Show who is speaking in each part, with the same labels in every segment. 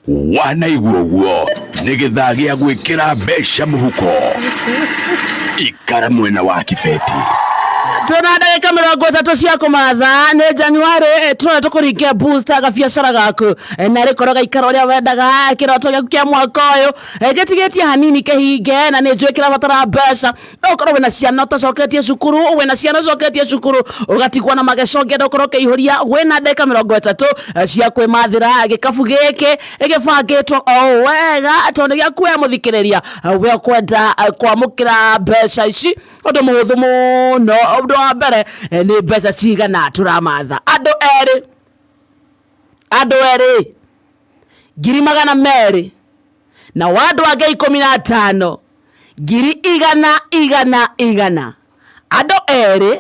Speaker 1: Wanaigua ũguo nĩ gĩthaa gĩa gwĩkĩra mbeca mũhuko. Ikara mwena wa kibeti.
Speaker 2: Tuna ndagĩka 30 cia kũmatha nĩ Januarĩ, tũrona tũkũringe booster gabiacara gaku na rĩkorwo gaikara ũrĩa wendaga. Kĩroto gĩaku kĩa mwaka ũyũ gĩtigĩtie hanini kĩhinge, na nĩ njũĩ kĩrabatara mbeca. No ũkorwo wĩna ciana ũtacoketie cukuru, wĩna ciana ũcoketie cukuru ũgatigwo na mageco, ũngĩenda ũkorwo ũkĩihũria. Wĩna ndagĩka 30 cia kwĩmathĩra gĩkabu gĩkĩ gĩbangĩtwo o ũũ wega, tondũ nĩ gĩaku we mũthikĩrĩria, we ũkwenda kwamũkĩra mbeca ici. Ũndũ mũhũthũ mũno, ũndũ wa mbere, nĩ mbeca cigana tũramatha? Andũ erĩ, andũ erĩ 200,000, na wa andũ angĩ 15 100,000, 100. Andũ erĩ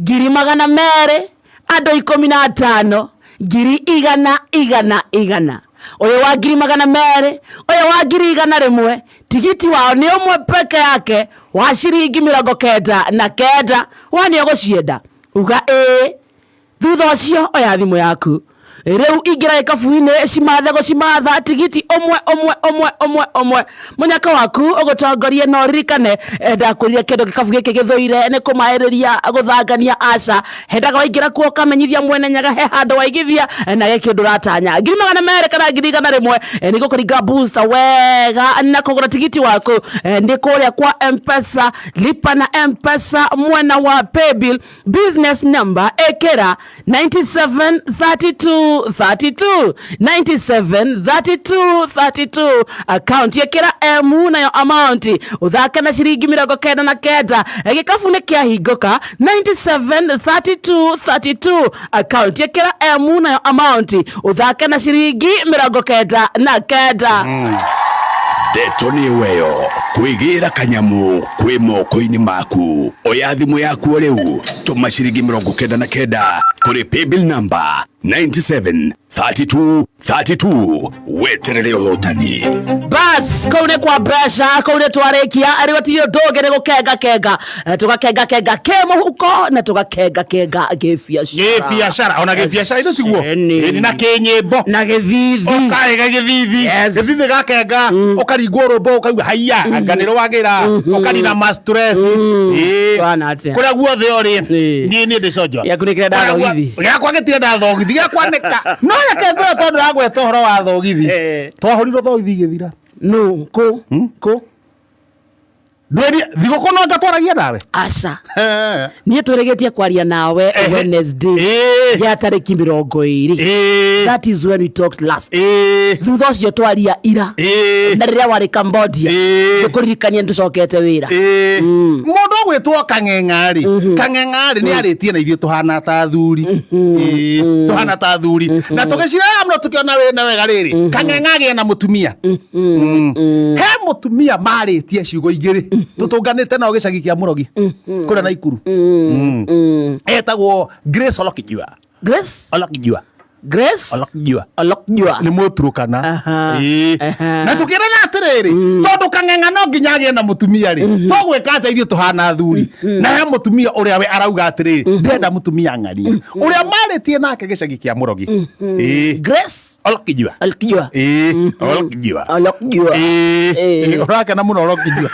Speaker 2: 200,000, andũ 15 100,000, 100. Ũyũ wa 200,000, ũyũ wa 100,000, tigiti wao nĩ ũmwe peke yake wa ciringi 99. Wa nĩ ũgũcienda, uga ĩĩ. Thutha ũcio oya thimũ yaku rĩu, ingĩra gĩkabu-inĩ, cimathe gũcimatha tigiti ũmwe ũmwe ũmwe ũmwe ũmwe, mũnyaka waku ũgũtongorie. No ririkane, ndakwĩrire kĩndũ gĩkabu gĩkĩ gĩthũire nĩ kũmaĩrĩria gũthangania. Aca, hendaga waingĩra kuo ũkamenyithia mwene Nyaga he handũ waigithia na gĩkĩ ũndũ ũratanya 200,000 kana 100,000 nĩ gũkũringa booster wega. Na kũgũra tigiti waku nĩ kũrĩa kwa Mpesa, lipa na Mpesa, mwena wa paybill, business number ĩkĩra 97 32 32, 97 32 32, account ĩkĩra M, nayo amount ũthake na ciringi 99. Gĩkabu nĩ kĩahingũka. 97 32 32, account ĩkĩra M, nayo amount ũthake na ciringi 99.
Speaker 1: Ndeto nĩ weyo kwĩgĩra kanyamu kwĩ moko-inĩ maku. Oya thimũ yaku o rĩu, tũma ciringi 99 kũrĩ paybill number 97 32 32, weterere ũhotani.
Speaker 2: Bas, kũu nĩ kwa mbeca, kũu nĩ twarĩkia. Rĩu atirĩ ũndũ ũngĩ, nĩ gũkenga kenga. Tũgakenga kenga kĩ mũhuko na tũgakenga kenga gĩbiacara.
Speaker 3: Gĩbiacara, ona gĩbiacara ithu tiguo.
Speaker 2: Ĩni.
Speaker 3: Ĩni, na kĩnyĩmbo.
Speaker 2: Na gĩthithi.
Speaker 3: Ũkaĩga gĩthithi. Gĩthithi gakenga, ũkaringwo rũmbo, ũkaigua haiya anga nĩ rwagĩra, ũkarina ma stress. Ĩĩ.
Speaker 2: Wana atĩa?
Speaker 3: Kũrĩa guothe ũrĩ. Niĩ ndĩ conjo.
Speaker 2: Gĩaku nĩ kĩrenda thogithi.
Speaker 3: Gĩakwa gĩtirenda thogithi, gĩakwa nĩka no reke ngwĩre, tondũ ndagweta ũhoro wa thogithi. Twahũrirwo thogithi igĩthira.
Speaker 2: No kũ kũ?
Speaker 3: Ndwĩrie thigũkũ no ngatwaragia nawe.
Speaker 2: Aca, niĩ twĩrĩgĩtie kwaria nawe Wednesday ya tarĩki 20. That is when we talked last. Thutha ũcio twaria ira na rĩrĩa warĩ Cambodia, ngĩkũririkania nĩ tũcokete wĩra.
Speaker 3: Mũndũ ũgwĩtwo Kang'eng'a-rĩ, Kang'eng'a-rĩ nĩ arĩtie na ithuĩ tũhana ta athuri. Tũhana ta athuri na tũgĩciraga mũno, tũkĩona wĩna wega rĩrĩ Kang'eng'a agĩe na mũtumia. He mũtumia marĩtie ciugo igĩrĩ tũtũnganĩte nao gĩcagi kĩa Mũrogi kũrĩa Naikuru. Etagwo Grace Olokijua.
Speaker 2: Grace
Speaker 3: Olokijua.
Speaker 2: Grace
Speaker 3: Olokijua.
Speaker 2: Olokijua.
Speaker 3: Nĩ Mũturũkana. Ĩĩ. Na tũkĩrana atĩrĩrĩ, tondũ Kang'eng'a no nginya agĩe na mũtumia rĩ, tũgwĩka atĩa ithuĩ tũhana athuri? Na he mũtumia ũrĩa we arauga atĩrĩrĩ, ndĩrenda mũtumia ng'ania, ũrĩa marĩtie nake gĩcagi kĩa Mũrogi. Ĩĩ.
Speaker 2: Grace
Speaker 3: Olokijua.
Speaker 2: Olokijua.
Speaker 3: Ĩĩ, Olokijua.
Speaker 2: Olokijua.
Speaker 3: Ĩĩ. Ũrakena mũno Olokijua.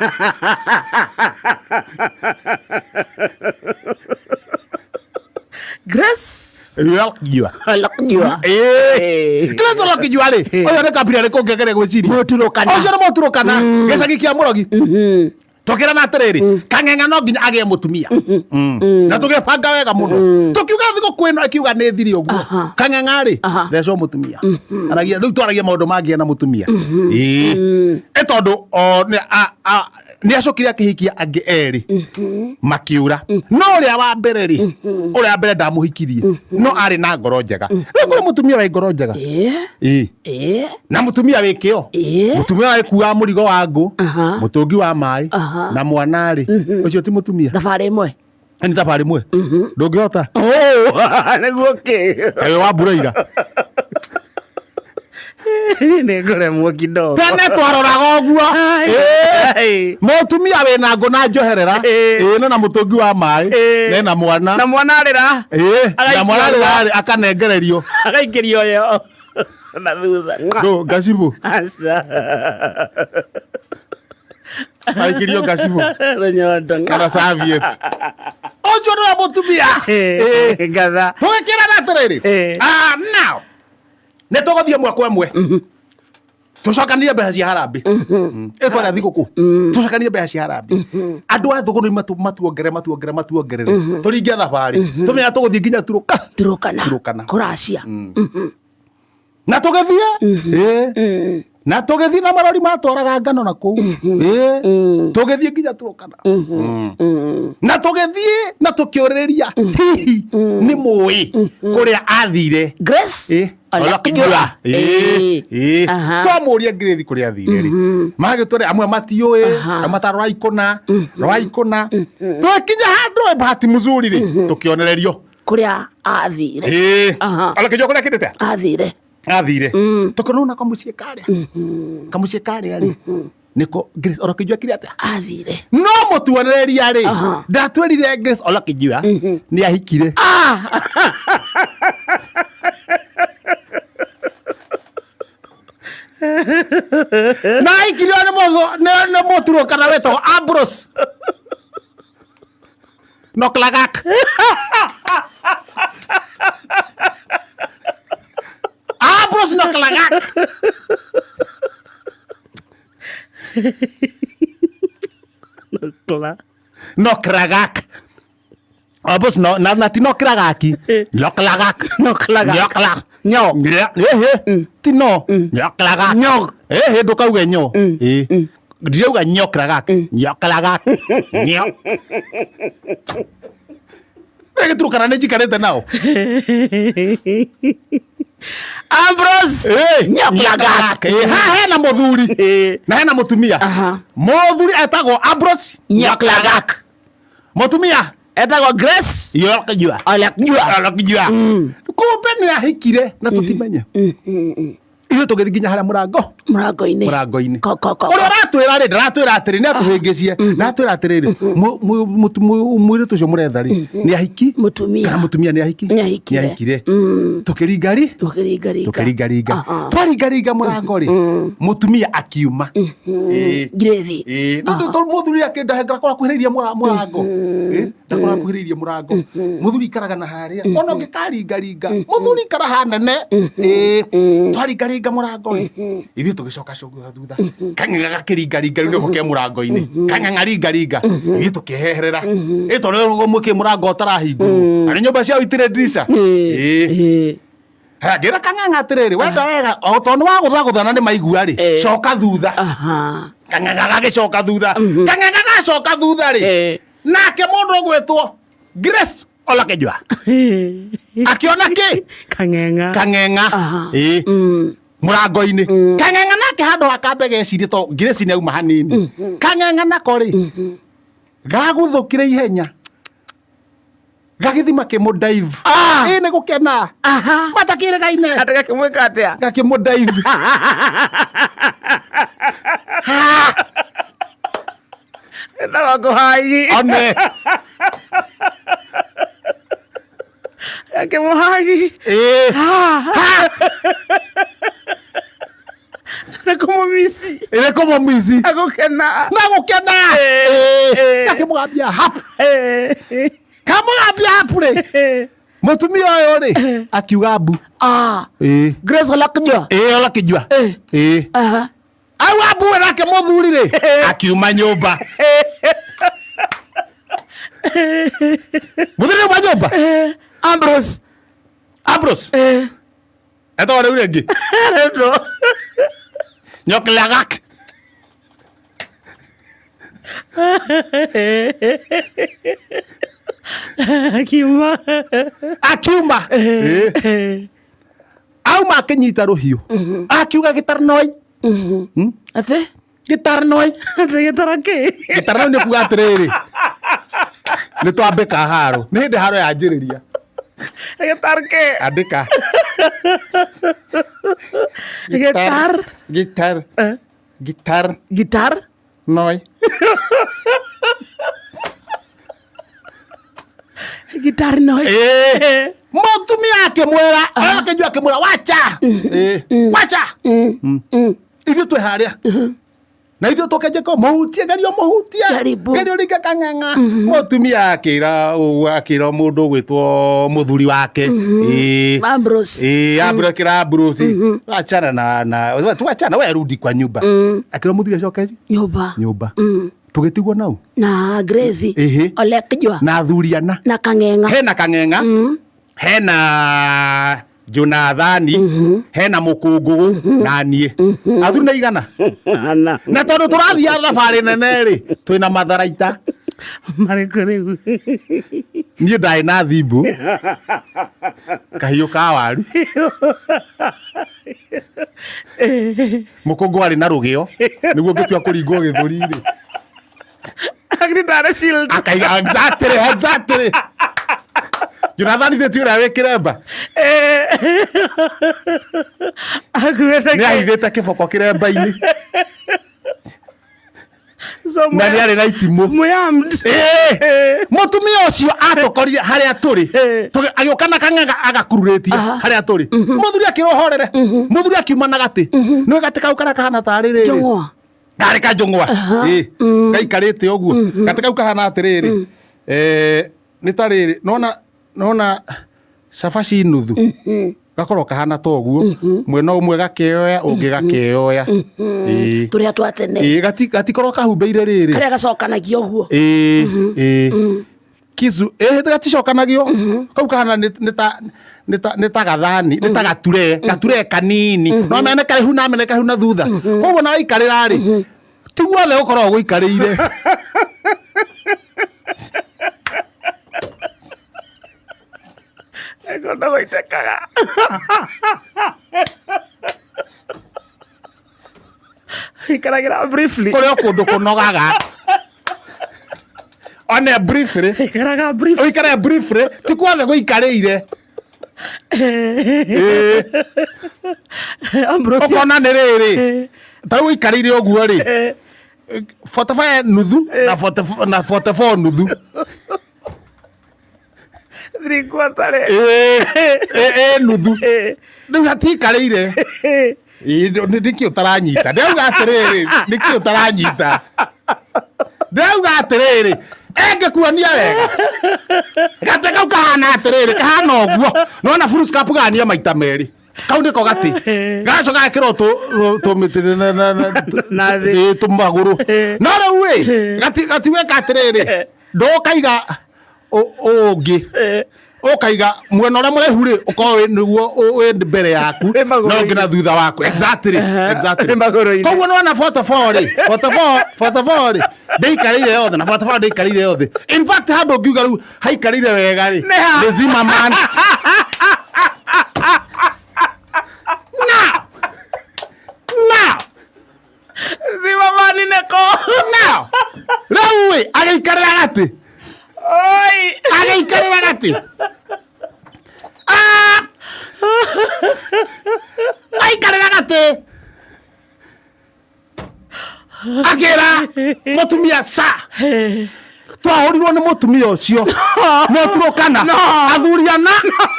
Speaker 2: Grace
Speaker 3: Olokijua.
Speaker 2: Olokijua.
Speaker 3: Ĩĩ. Grace Olokijua rĩ, ũyũ nĩ kabira rĩkũ ngĩgeria gwĩciria?
Speaker 2: Mũturũkana.
Speaker 3: Ũcio nĩ Mũturũkana, gĩcagi kĩa Mũrogi. Tũkĩrana atĩrĩrĩ, Kang'eng'a no nginya agĩe mũtumia. Na tũgĩbanga wega mũno, tũkiuga thigũkũ ĩno ĩkiuga nĩ thiri ũguo. Kang'eng'a rĩ, thecwo mũtumia. Aragia rĩu twaragia maũndũ mangĩ na mũtumia. Ĩĩ, ĩ tondũ o nĩ acokire akĩhikia angĩ erĩ makiura, no ũrĩa wa mbere rĩ, ũrĩa wa mbere ndamũhikirie, no arĩ na ngoro njega. Rĩu kũrĩ mũtumia wa ngoro njega. Ĩĩ. Na mũtumia wĩ kĩo. Mũtumia wĩkuaga mũrigo wa ngũ, mũtũngi wa maĩ na mwana rĩ, ũcio ti mũtumia.
Speaker 2: Thabarĩ ĩmwe.
Speaker 3: Nĩ thabarĩ ĩmwe ndũngĩhota.
Speaker 2: Nĩguo kĩ?
Speaker 3: Kaĩ wa mbura ira.
Speaker 2: Nĩ ngũremwo kidogo.
Speaker 3: Tene twaroraga ũguo.
Speaker 2: Ai.
Speaker 3: Mũtumia wĩna ngũ na njoherera. Ĩĩ, na mũtũngi wa maĩ nena mwana.
Speaker 2: Na mwana arĩra.
Speaker 3: Ĩĩ, na
Speaker 2: Agaikio
Speaker 3: mwana
Speaker 2: ũguo.
Speaker 3: arĩra rĩ, akanengererio.
Speaker 2: Agaikĩrio yo. Na thutha.
Speaker 3: Ndũ ngacibũ.
Speaker 2: Aca.
Speaker 3: Aikirio ngacibũ.
Speaker 2: Rũnyondo.
Speaker 3: Kana serviette. Ũcio nĩwe mũtumia. Ĩĩ.
Speaker 2: Ngatha.
Speaker 3: Tũgĩkĩrana atĩrĩrĩ.
Speaker 2: Ĩĩ.
Speaker 3: Ah, now. Nĩ tũgũthiĩ ĩmwe kwa ĩmwe. Tũcokanie mbeca cia harambĩ. Ĩtwara thigũkũ. Tũcokanie mbeca cia harambĩ. Andũ a thũgũrũ matuongerere matuongerere matuongerere. Tũringe thabarĩ. Tũmenya tũgũthiĩ nginya Turũka.
Speaker 2: Turukana.
Speaker 3: Turukana.
Speaker 2: Kũracia.
Speaker 3: Na tũgĩthiĩ. Ĩĩ. Na tũgĩthiĩ na marori matwaraga ngano na kũu. Ĩĩ. Tũgĩthiĩ nginya Turukana. Na tũgĩthiĩ na tũkĩũrĩrĩria hihi nĩ mũĩ kũrĩa athire.
Speaker 2: Grace.
Speaker 3: Ĩĩ.
Speaker 2: Olakijua.
Speaker 3: Ĩĩ. Ĩĩ.
Speaker 2: Aha.
Speaker 3: Twamũria Grace kũrĩa athire rĩ. Magĩtwĩra amwe matiũĩ, amwe matarora ikũna, rora ikũna. Twakinya handũ ĩ bahati mzuri rĩ, tũkĩonererio.
Speaker 2: Kũrĩa athire.
Speaker 3: Ĩĩ.
Speaker 2: Aha.
Speaker 3: Olakijua kũrĩa akĩrĩte?
Speaker 2: Athire.
Speaker 3: Athire. Tũkĩona kamũciĩ karĩa. Kamũciĩ karĩa rĩ. Nĩko Grace Olakijua akire atĩa?
Speaker 2: Athire.
Speaker 3: No mũtuonereria rĩ,
Speaker 2: Aha.
Speaker 3: ndatwĩrire Grace Olakijua nĩ ahikire. Na ahikirio nĩ nĩ mũturũkana wetagwo Ambrose Noklagak. Ambrose Noklagak.
Speaker 2: Nokla.
Speaker 3: Nokragak. Ambrose no na, na ti Nokragaki. Noklagak.
Speaker 2: Noklagak.
Speaker 3: Nokla.
Speaker 2: Nyo.
Speaker 3: Ehe. Ti no. Nyoklagak.
Speaker 2: Nyo.
Speaker 3: Ehe ndukauge nyo. Ĩ. Ndirauga nyokragak. Nyoklagak. Nyo. Gĩturũkana nĩ njikarĩte nao.
Speaker 2: Ambrose.
Speaker 3: Ĩ,
Speaker 2: Nyoklagak.
Speaker 3: Ĩ, haha hena mũthuri
Speaker 2: Ĩ.
Speaker 3: na hena mũtumia.
Speaker 2: Aha.
Speaker 3: Mũthuri etagwo Ambrose
Speaker 2: Nyoklagak.
Speaker 3: Mũtumia
Speaker 2: Etagwo Grace.
Speaker 3: Olakijua.
Speaker 2: Olakijua.
Speaker 3: Olakijua. Kumbe nĩ ahikire na tũtimenye. Ithuĩ tũgĩthiĩ nginya harĩa mũrango
Speaker 2: Mũrango-inĩ.
Speaker 3: mũrango-inĩ.
Speaker 2: Ko ko ko.
Speaker 3: Ũrĩa ũratwĩra rĩ ndaratwĩra atĩrĩ nĩ atũhĩngĩcie ndatwĩra atĩrĩrĩ mũirĩtu ũcio mũretha rĩ nĩ ahiki
Speaker 2: Mũtumia.
Speaker 3: kana mũtumia nĩ ahiki
Speaker 2: Nĩ ahikire.
Speaker 3: nĩ ahikire tũkĩringa ri
Speaker 2: Tũkĩringaringa.
Speaker 3: tũkĩringaringa
Speaker 2: Aha.
Speaker 3: twaringaringa mũrango rĩ mũtumia akiuma Ĩĩ.
Speaker 2: Grace.
Speaker 3: Ĩĩ, no tondũ mũthuri ndakorwo akuhĩrĩirie mũrango Ĩĩ, ndakorwo akuhĩrĩirie mũrango mũthuri ikaraga na harĩa ona ũngĩkaringaringa mũthuri ikara hanene Ĩĩ, twaringaringa mũrango rĩ ithuĩ tũgĩcoka cũngũra thutha kang'ang'a gakĩringaringa rĩu nĩko ke mũrango-inĩ kang'ang'a ringaringa ithuĩ tũkĩheherera ĩ tondũ rĩu mũkĩ mũrango ũtarahingũrwo na nĩ nyũmba ciao itirĩ ndirica Ĩĩ.
Speaker 2: Ĩĩ.
Speaker 3: Ha, ngĩra kang'ang'a atĩrĩrĩ wenda wega o tondũ nĩ wagũthagũthana nĩ maigua rĩ
Speaker 2: Ĩĩ.
Speaker 3: coka thutha
Speaker 2: Aha.
Speaker 3: kang'ang'a gagĩcoka thutha kang'ang'a gacoka thutha rĩ
Speaker 2: Ĩĩ.
Speaker 3: nake mũndũ ũgwĩtwo Grace Olakijua akĩona kĩ
Speaker 2: Kang'eng'a.
Speaker 3: kang'eng'a
Speaker 2: Aha.
Speaker 3: ĩĩ mũrango-inĩ kang'eng'a nake handũ hakambe gecirie to Grace nĩ auma hanini kang'eng'a nako rĩ gaguthũkire ihenya gagĩthi makĩmũdive
Speaker 2: Ah.
Speaker 3: ĩĩ nĩ gũkena
Speaker 2: Aha.
Speaker 3: matakĩrĩgaine
Speaker 2: Atĩ gakĩmwĩka atĩa?
Speaker 3: gakĩmũdive
Speaker 2: Etagwo kũhagi.
Speaker 3: one
Speaker 2: Gakĩmũhagi.
Speaker 3: ĩĩ
Speaker 2: Nĩ kũmũmici.
Speaker 3: ĩrĩ kũmũmici
Speaker 2: Agũkena.
Speaker 3: na gũkena
Speaker 2: Ĩĩ.
Speaker 3: gakĩmũgambia hapu
Speaker 2: Ĩĩ.
Speaker 3: kamũgambia hapu rĩ mũtumia ũyũ rĩ akiuga mbu
Speaker 2: Ah.
Speaker 3: ĩĩ
Speaker 2: Grace Olakijua.
Speaker 3: ĩĩ Olakijua
Speaker 2: Ĩĩ.
Speaker 3: ĩĩ
Speaker 2: Aha.
Speaker 3: auga mbu we nake mũthuri rĩ akiuma nyũmba mũthuri auma nyũmba
Speaker 2: Ambrose.
Speaker 3: Ambrose
Speaker 2: Ĩĩ.
Speaker 3: etagwo rĩu rĩngĩ
Speaker 2: Rendo.
Speaker 3: Nyoklagak
Speaker 2: Akiuma.
Speaker 3: akiuma Ĩĩ. auma akĩnyita rũhiũ akiuga gĩtarnoi
Speaker 2: Atĩ?
Speaker 3: gĩtarnoi
Speaker 2: Atĩ gĩtara kĩ?
Speaker 3: gĩtarnoi nĩ kuga atĩrĩrĩ nĩ twambĩka haro nĩ hĩndĩ haro yanjĩrĩria
Speaker 2: Gĩtar kĩ?
Speaker 3: andĩka
Speaker 2: Gĩtar.
Speaker 3: gitar
Speaker 2: Eh.
Speaker 3: gitar
Speaker 2: Gitar?
Speaker 3: noi
Speaker 2: Gitari noise.
Speaker 3: Ĩĩ. Mũtumia akĩmwĩra, akĩnjua akĩmwĩra wacha. Ĩĩ. Wacha. Ithuĩ twĩ harĩa. Na ithuĩ tũkenje ko mũhutie gerio mũhutie.
Speaker 2: Jaribu.
Speaker 3: Gerio ringe kang'ang'a. Mũtumia akĩra ũguo akĩra mũndũ ũgwĩtwo mũthuri wake. Ĩĩ.
Speaker 2: Ambrose.
Speaker 3: Ĩĩ, Ambrose akĩra Ambrose. Achana na na tuachana wewe rudi kwa nyumba. Akĩra mũthuri acoke
Speaker 2: Nyũmba.
Speaker 3: nyũmba. Tũgĩtigwo nau.
Speaker 2: Na Grace.
Speaker 3: Ĩhĩ.
Speaker 2: Olekjwa.
Speaker 3: Na athuri ana.
Speaker 2: Na Kang'eng'a.
Speaker 3: Hena kang'eng'a. Hena Jonathani, hena mũkũngũgũ na niĩ. Athuri nĩ igana.
Speaker 2: Ana.
Speaker 3: Na tondũ tũrathiaga thabarĩ nene rĩ, twĩna matharaita.
Speaker 2: Marĩkũ rĩu?
Speaker 3: Niĩ ndarĩ na thimbu. Kahiũ ka waru. Mũkũngũ arĩ na rũgĩo nĩguo ngĩtua kũringwo gĩthũri rĩ.
Speaker 2: Agri ndarĩ shield.
Speaker 3: Akaiga exactly exactly. Jonathani thĩ ti ũrĩa wĩ kĩremba.
Speaker 2: Akuĩte
Speaker 3: Nĩ ahithĩte kĩboko kĩremba-inĩ na nĩ arĩ na itimũ.
Speaker 2: Mũyamd.
Speaker 3: Ĩĩ. Mũtumia ũcio atũkorire harĩa tũrĩ. Agĩũka na kang'ang'a agakururĩtie harĩa tũrĩ. Mũthuri akĩrwo horere. Mũthuri akiuma na gatĩ. Nĩwe gatĩ kau karĩa kahana tarĩ rĩrĩ.
Speaker 2: Njũng'wa.
Speaker 3: Karĩ ka njũng'wa. Ĩĩ. Gaikarĩte ũguo. Gatĩ kau kahana atĩrĩrĩ. Nĩ ta rĩrĩ nona nona cabaci nuthu. Gakorwo kahana ta ũguo. Mwena ũmwe gakeoya ũngĩ gakeoya. Ĩĩ.
Speaker 2: Tũrĩa twa tene.
Speaker 3: Ĩĩ gatikorwo kahumbĩire rĩrĩ.
Speaker 2: Karĩa gacokanagia ũguo.
Speaker 3: Ĩĩ ĩĩ. Kizu ĩĩ gaticokanagio. Kau kahana nĩ ta nĩ ta gathani, nĩ ta gature, gature kanini. No mene karaihu na mene karaihu na thutha. Koguo na waikarĩra rĩ, ti guothe ũkoragwo gũikarĩire.
Speaker 2: Ngona gũitĩkaga. Ikaragĩra briefly.
Speaker 3: Kũrĩ o kũndũ kũnogaga. One briefly.
Speaker 2: Ikaraga briefly.
Speaker 3: Ũikare briefly, ti guothe gũikarĩire. Ĩĩ.
Speaker 2: Ambrose.
Speaker 3: Ũkona nĩ rĩrĩ, ta rĩu ũikarĩire ũguo rĩ, 45 nuthu na 44 na 44 nuthu.
Speaker 2: 3/4 rĩ.
Speaker 3: Ĩĩ, ĩĩ nuthu. Rĩu hatiikarĩire. Ĩĩ, nĩkĩ ũtaranyita? Ndĩrauga atĩrĩrĩ, nĩkĩ ũtaranyita? Ndĩrauga atĩrĩrĩ, engĩkuonia wega. Gatĩ kau kahana atĩrĩrĩ, kahana ũguo. Nĩwona foolscap gania maita merĩ. Kau nĩko gatĩ. Gacoka gekĩrwo tũmĩtĩ
Speaker 2: Na thĩ.
Speaker 3: tũmagũrũ. No rĩu ĩ, gati weka atĩrĩrĩ, ndũkaiga ũngĩ. Ũkaiga mwena ũrĩa mũraihu rĩ, ũkorwo nĩguo wĩ mbere yaku,
Speaker 2: Wĩ magũrũ-inĩ.
Speaker 3: na ũngĩ na thutha waku. Exactly, exactly.
Speaker 2: Wĩ magũrũ-inĩ.
Speaker 3: Koguo nĩwona 44 rĩ, 44 rĩ, ndĩikarĩire yothe, na 44 ndĩikarĩire yothe. In fact, handũ ũngiuga rĩu haikarĩire wega rĩ,
Speaker 2: Nĩ ha?
Speaker 3: nĩ Zimmerman. Now! Now!
Speaker 2: Zimmerman nĩko.
Speaker 3: Now! Rĩu ĩ, agĩikarĩra gatĩ.
Speaker 2: Oi.
Speaker 3: Agĩikarĩra gatĩ. Ah! Aikarĩra gatĩ. Akĩra mũtumia sa. Twahũrirwo nĩ mũtumia ũcio. Mũturũkana. Athuri ana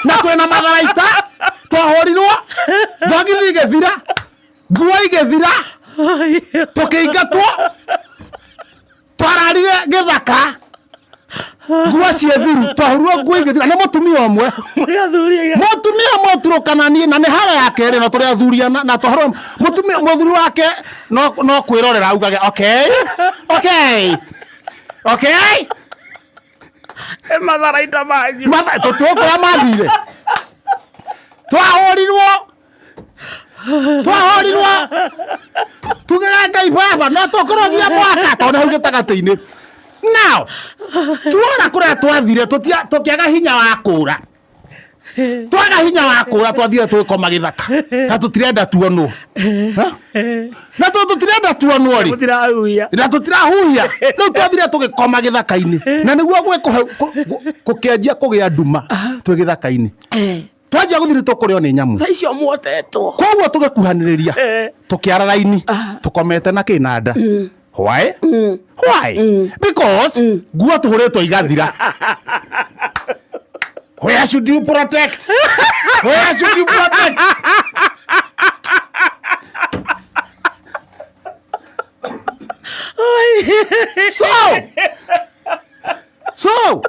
Speaker 3: na twĩna matharaita. Twahũrirwo. Thogithi igĩthira. Nguo igĩthira. Tũkĩingatwo. Twararire gĩthaka. Nguo ciĩ thiru. Twahũrirwo nguo igĩthira nĩ mũtumia ũmwe.
Speaker 2: Mũrĩ athuri aigana?
Speaker 3: Mũtumia ũmwe ũturũkana niĩ na nĩ hara ya kerĩ na tũrĩ athuri ana na twahũrwo mũtumia mũthuri wake no kwĩrorera augage okay okay okay.
Speaker 2: Ĩ matharaita manyu.
Speaker 3: Matha tũtũkũrĩa mathire. Twahũrirwo. Twahũrirwo. Tugĩra Ngai baba no tũkorwo nginya mwaka tondũ hau gĩtagatĩ-inĩ. Now, tuona kũrĩa twathire tũkĩaga hinya wa kũra. Twaga hinya wa kũra twathire tũgĩkoma gĩthaka. Na tũtirenda tuonwo. Na tondũ tũtirenda tuonwo rĩ.
Speaker 2: Mũtirahuhia.
Speaker 3: Na tũtirahuhia. Rĩu twathire tũgĩkoma gĩthaka-inĩ. Na nĩguo gũkĩanjia kũgĩa nduma twĩ gĩthaka-inĩ. Twanjia gũthiĩ tũkũrĩo nĩ nyamũ.
Speaker 2: Thaa icio muotetwo.
Speaker 3: Koguo tũgĩkuhanĩrĩria. Tũkĩara raini. Tũkomete na kĩnanda. Why? Why? Because nguo tũhũrĩtwo igathira. Where should you protect? Where should you protect? So, so,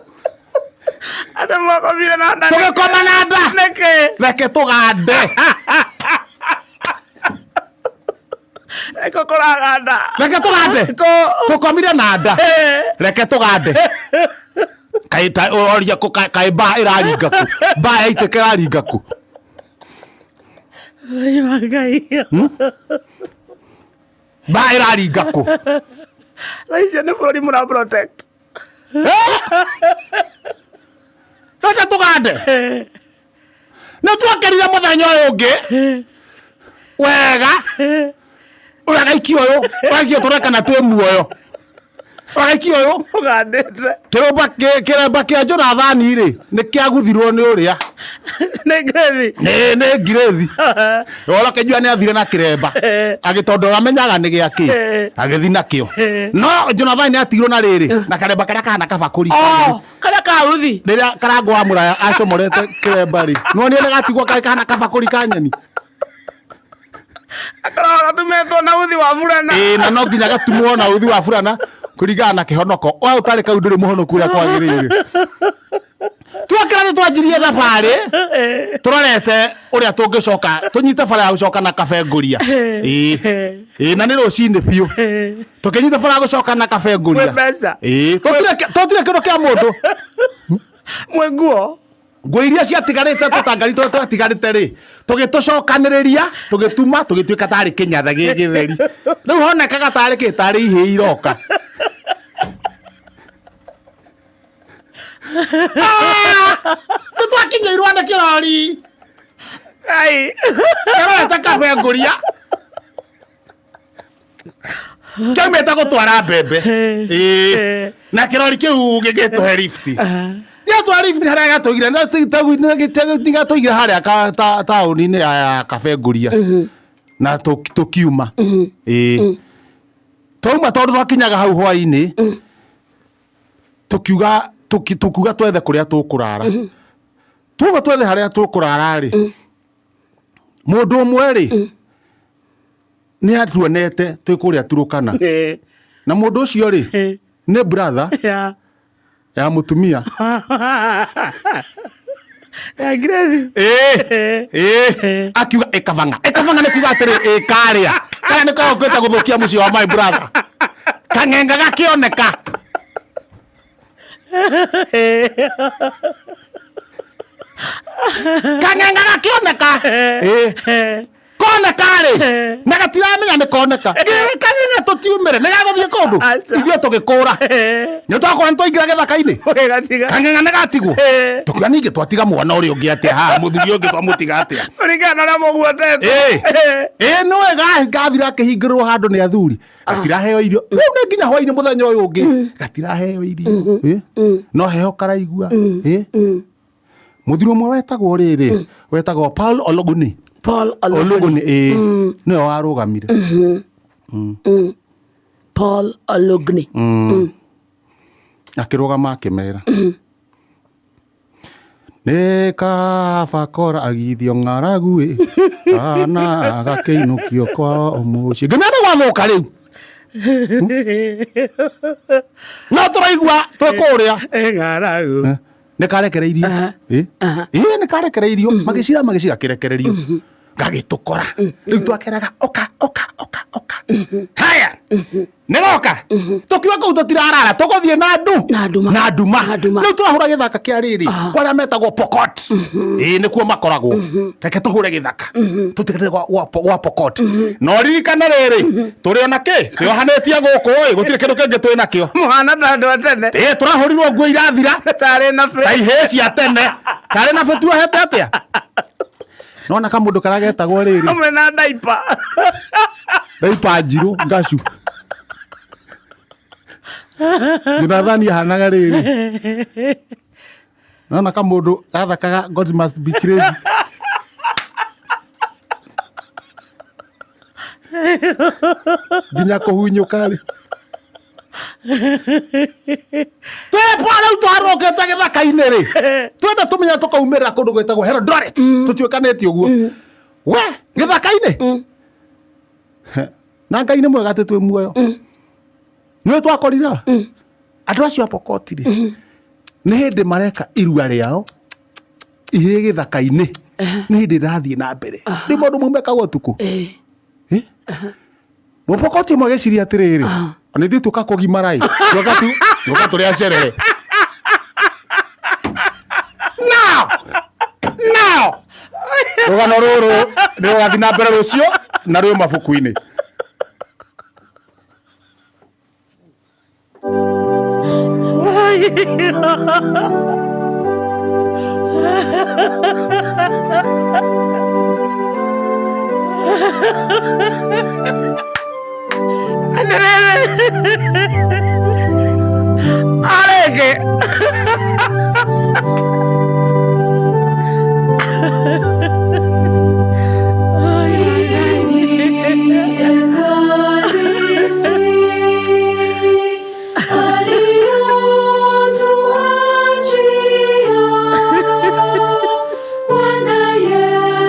Speaker 2: Andũ makomire na nda.
Speaker 3: Tũgĩkoma na nda.
Speaker 2: Nĩkĩ?
Speaker 3: Reke tũgande.
Speaker 2: Nĩkũ kũraganda?
Speaker 3: Reke tũgande.
Speaker 2: Kũ?
Speaker 3: Tũkomire na nda. Reke tũgande. Kaĩ ta ũroria kũ kaĩ mbaa ĩraringa kũ? Mbaa yaitĩka ĩraringa kũ?
Speaker 2: Ai, wa Ngai.
Speaker 3: Mbaa ĩraringa kũ?
Speaker 2: Na icio nĩ bũrũri mũra protect.
Speaker 3: Reke tũgande. Nĩ twakerire mũthenya ũyũ ũngĩ. Wega. Ũragaikia ũyũ. Ũragaikia tũrekana twĩ muoyo. Ũragaikia ũyũ.
Speaker 2: Ũgandĩte.
Speaker 3: Kĩrũmba kĩremba kĩa Jonathani rĩ nĩ kĩaguthirwo nĩ ũrĩa.
Speaker 2: Nĩ ngĩthi.
Speaker 3: Nĩ ngirĩthi. Oro kĩnjua nĩ athire na kĩremba. Agĩtondora amenyaga nĩ gĩakĩ. Agĩthi nakĩo. No Jonathani nĩ atigirwo na rĩrĩ na karemba karĩa kahana kabakũri.
Speaker 2: Oh, karĩa ka uthi.
Speaker 3: Rĩrĩa Karangũ wa Mũraya acomorete kĩremba rĩ. Nĩwonire nĩ gatigwo karĩ kahana kabakũri ka nyeni.
Speaker 2: Gakoragwo gatumĩtwo na uthi wa burana.
Speaker 3: Ĩĩ na no nginya gatumwo na uthi wa burana kũringana na kĩhonoko. We ũtarĩ kau ndũrĩ mũhonoku ũrĩa kwagĩrĩire. Twakĩra nĩ twanjirie thabarĩ tũrorete ũrĩa tũngĩcoka tũnyite bara ya gũcoka na Kabengũria. Ĩĩ. Ĩĩ na nĩ rũcinĩ biũ. Tũkĩnyita bara ya gũcoka na Kabengũria.
Speaker 2: Mwĩ mbeca.
Speaker 3: Ĩĩ. Tũtire kĩndũ kĩa mũndũ.
Speaker 2: Mwĩ nguo.
Speaker 3: Nguo iria ciatigarĩte tũtangari tũrĩa twatigarĩte rĩ tũgĩtũcokanĩrĩria tũgĩtuma tũgĩtuĩka tarĩ kĩnyatha gĩ gĩtheri. Rĩu honekaga tarĩ kĩ tarĩ ihĩĩ iroka. Nĩ twakinyĩirwo nĩ kĩrori.
Speaker 2: Ai.
Speaker 3: Kĩrorete Kabengũria. Kĩaumĩte gũtwara mbembe. Ĩĩ. Na kĩrori kĩu gĩgĩtũhe lift. Gĩatwara lift harĩa gĩatũigire nĩ gĩatũigire harĩa taũni-inĩ ya Kabengũria. Na tũkiuma. Ĩĩ. Twauma tondũ twakinyaga hau hwaĩ-inĩ. Tũkiuga tũkiuga twethe kũrĩa tũkũrara. Tuoga twethe harĩa tũkũrara rĩ. Mũndũ ũmwe rĩ nĩ atuonete twĩ kũrĩa Turukana. Na mũndũ ũcio rĩ nĩ brother ya mũtumia.
Speaker 2: Ya Ngirĩthi.
Speaker 3: Ĩĩ. Ĩĩ. Akiuga ĩkabanga. Ĩkabanga nĩ kuga atĩrĩ ĩkarĩa. Kana nĩ kagũkĩte gũthũkia mũciĩ wa my brother. Kang'enga gakĩoneka. Kang'enga gakĩoneka. Ĩĩ. Koneka rĩ na gatiramenya nĩ koneka. Kang'enga tũtiumĩre nĩ gagũthiĩ kũndũ.
Speaker 2: Aca.
Speaker 3: Ithuĩ tũgĩkũra. Nĩ twakũra nĩ twaingĩra gĩthaka-inĩ.
Speaker 2: Ũgĩgatiga.
Speaker 3: Kang'eng'a nĩ gatigwo. Tũkiuga ningĩ twatiga mwana ũrĩa ũngĩ atĩa haha mũthuri ũngĩ twamũtiga atĩa.
Speaker 2: Kũringana na ũrĩa mũguotete.
Speaker 3: Ĩĩ. Ĩĩ nĩ wega gathira akĩhingĩrĩrwo handũ nĩ athuri. Gatiraheo irio. Rĩu nĩ nginya hwaĩ-inĩ mũthenya ũyũ ũngĩ. Gatiraheo irio. Ĩĩ. No heho karaigua. Ĩĩ. Mũthuri ũmwe wetagwo rĩrĩ wetagwo Paul Ologuni.
Speaker 2: Paul Ologuni.
Speaker 3: Ologuni ĩĩ. Nĩwe warũgamire.
Speaker 2: Paul Ologuni.
Speaker 3: Akĩrũgama akĩmera. Nĩ kaba kora agithio ng'aragu ĩ kana gakĩinũkio kwao mũciĩ. Ngĩmera nĩ gwathũka rĩu. No tũraigua twĩ kũrĩa.
Speaker 2: Ng'aragu.
Speaker 3: Nĩ karekereirio. Ĩ nĩ karekereirio. Magĩcira magĩcira kĩrekererio. Gagĩtũkora. Rĩu twakeraga oka oka oka oka. Haya. Nĩ goka. Tũkiuga kũu tũtirarara tũgũthiĩ na ndu.
Speaker 2: Na nduma.
Speaker 3: Na nduma.
Speaker 2: Na nduma.
Speaker 3: Rĩu tũrahũra gĩthaka kĩa rĩrĩ. Kwa arĩa metagwo Pokot. Ĩĩ nĩkuo makoragwo. Reke tũhũre gĩthaka. Tũtigĩte gwa Pokot. No ririkane rĩrĩ tũrĩ ona kĩ twĩohanĩtie gũkũ ĩ gũtirĩ kĩndũ kĩngĩ twĩ nakĩo.
Speaker 2: Mũhana ta andũ a tene.
Speaker 3: Ĩĩ tũrahũrirwo nguo irathira.
Speaker 2: Tarĩ na
Speaker 3: Ta ihĩĩ cia tene. Tarĩ na bĩ tuohete atĩa? Nona kamũndũ karĩa getagwo rĩrĩ.
Speaker 2: Ũmwe na ndaipa.
Speaker 3: Ndaipa njirũ ngacu. Jonathani ahanaga rĩrĩ. Nona kamũndũ gathakaga God must be crazy. Nginya kũhunyũka rĩ. Twĩ Poa rĩu tũharũrũkĩte gĩthaka-inĩ rĩ, twenda tũmenya tũkaumĩrĩra kũndũ gwĩtagwo Eldoret, tũtuĩkanĩtie ũguo we gĩthaka-inĩ. Na Ngai nĩ mwega atĩ twĩ muoyo. Nĩwe twakorire andũ acio a Pokot rĩ, nĩ hĩndĩ mareka irua rĩao ihĩ gĩthaka-inĩ, nĩ hĩndĩ rĩrathiĩ na mbere. Rĩu maũndũ mau mekagwo ũtukũ. Eh? Mũpokoti ũmwe agĩciria atĩrĩrĩ, ona ithuĩ tũka kũgimara ĩ, tuoka tu tuoka tũrĩ acerere. Now! Now! Rũgano rũrũ nĩ rũgathiĩ na mbere rũciũ na rwĩ mabuku-inĩ.
Speaker 2: Arege.